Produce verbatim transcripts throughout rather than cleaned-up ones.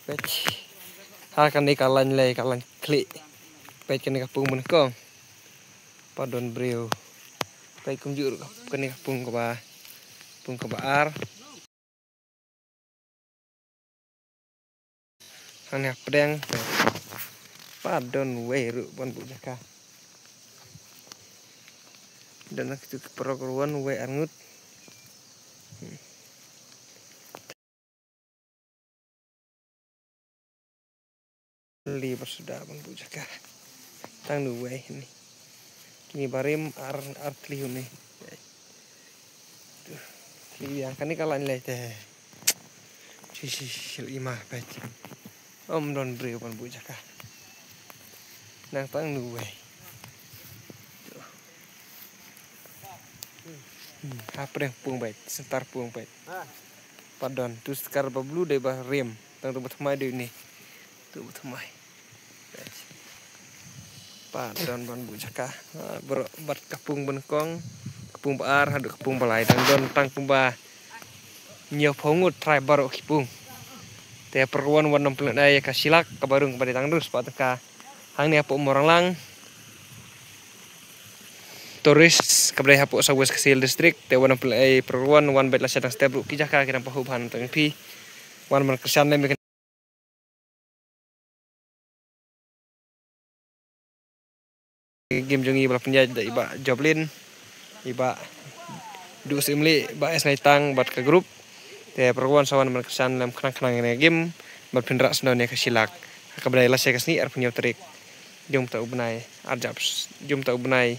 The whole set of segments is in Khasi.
Peit. Ha kane ka lain lei, ka lain khlieh. Peit kane ka pung banyngkong. Pat don briew. Peit kumjuh ruh kane ka pung kaba, pung kaba ar. Hangne hapdeng. Pat don uwei ruh ban buh jaka. Don na kitu ki paralok ruh wan uwei arngut. Li ba suda ban buh jaka. Tang nu wei ni. Kini barim ar, ar tli ni. Tuh, tli yang kani kalan lai te. Si, si, si, ima pet. Om don briew ban buh jaka. Nang tang nu wei. Tuh. Hmm, ha pdeng pung beit, sentar pung beit. Pat don, tu stekar ba blue dei ba rim. Tang tu ba thymmai dei ni. Tu ba thymmai. Pat don ban buh jaka. Ha, baroh bad ka pung banyngkong, ka pung ba ar, haduh ka pung ba lai. Tang don tang kumba hynñiewphew ngut trai baroh ki pung. Te pyrwan wan nym pynlong ïa ka shilak, kaba rung kaba dei tang dus pat ka. Hangne hapoh Moranglang. Tourist, kaba dei hapoh South West Khasi Hills District, te wan pynlong ïa pyrwan, wan beit la sha dang step ruh ki jaka ki dang pahuh ban tang phi. Wan ban kyrshan lem ïa game jong ngi ba la pynïaid da i Bah Joblin, i Bah Duh Syiemlieh, Bah S Naitang bad ka group. Te pyrwan sa wan ban kyrshan lem khnang khnang ïa kane game ban pynrah snow ne ka shilak. Kaba dei lashai ka sngi arphew hynñiew tarik jong uta u bnai arjap, jong uta u bnai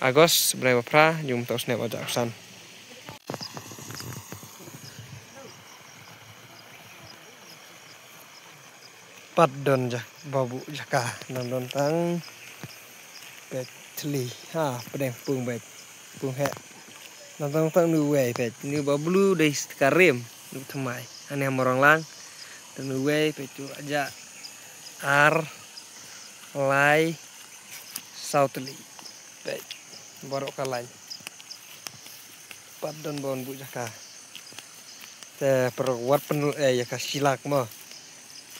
August, bnai ba phra jong uta u snem arjap san. Pat don ja, ba buh jaka, nang don tang pet thli, ha, pdeng pung beit, pung heh. Nang don tang nu wei pet, nu ba blue dei stekar rim, nu thymmai. Hangne ha Moranglang, tang nu wei pet tu aja ar, lai, saw thli. Peit, baroh ka lain. Pat don ban buh jaka. Te pyrwan pynlong ïa ka shilak mo.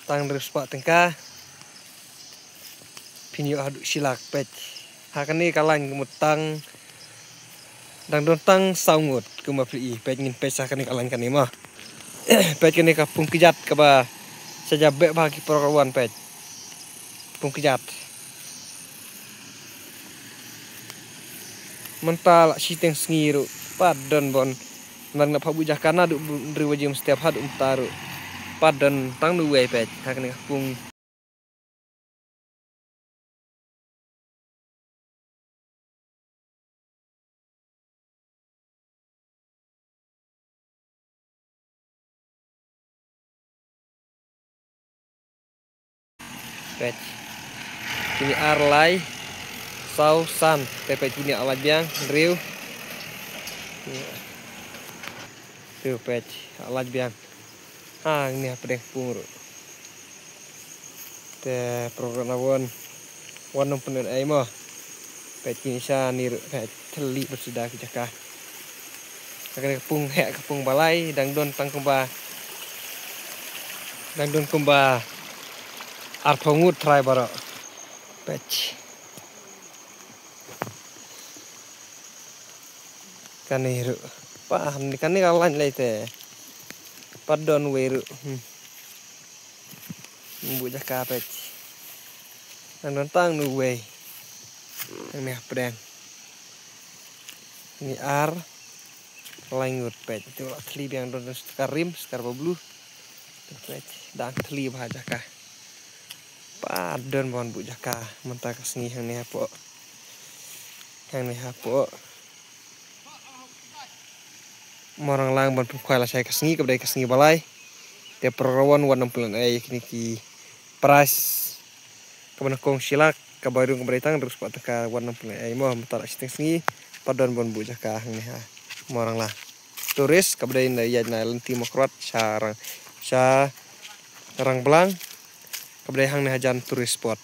Tang hynriew spah tyngka. Phin ïoh haduh shilak peit. Ha kane ka lain kumta tang dang don tang saw ngut kumba phi i peit ngin peit sa kane ka lain kane mo. Peit kane ka pung kjat kaba sa ja beh bha ki pyrwan peit. Pung kjat. Mynta la shiteng sngi ruh pat don ban nang na pha buh jaka naduh hynriew baje mynstep haduh mynta ruh pat don tang nu wei peit ha kane ka pung. Peit. Kine ar lai saw san te peit kine ar lai biang hynriew. Tu peit ar lai biang. Ha, ngi hapdeng pung ruh. Te program na won wan nong pynlong ei mo. Peit kine sha ni ruh peit thli ruh suda ki jaka. Kane ka pung heh ka pung ba lai dang don tang kumba dang don kumba arphew ngut trai baroh. Peit. Kane ruh. Pa, kane ka lain lai te. Pat don wei ruh. Hmm. Buh jaka peit. Nang don tang nu wei. Nang ne hapdeng. Ni ar. Lai ngut peit. Tu la thli biang don stekar rim, stekar ba blue. Tu peit. Dang thli bha jaka. Pat don ban buh jaka. Mynta ka sngi hangne hapoh. Hangne hapoh Moranglang ban pynkhwai lashai ka sngi kaba dei ka sngi ba lai. Te program wan nong pynlong ei kine ki prize kaba nyngkong shilak kaba rung kaba dei tang hynriew spah tyngka wan nong pynlong ei mo mynta la shiteng sngi pat don ban buh jaka hangne ha Moranglang. Tourist kaba dei na ïaid na lynti Mawkyrwat sha Rang, sha Rangblang kaba dei hangne hajan tourist spot.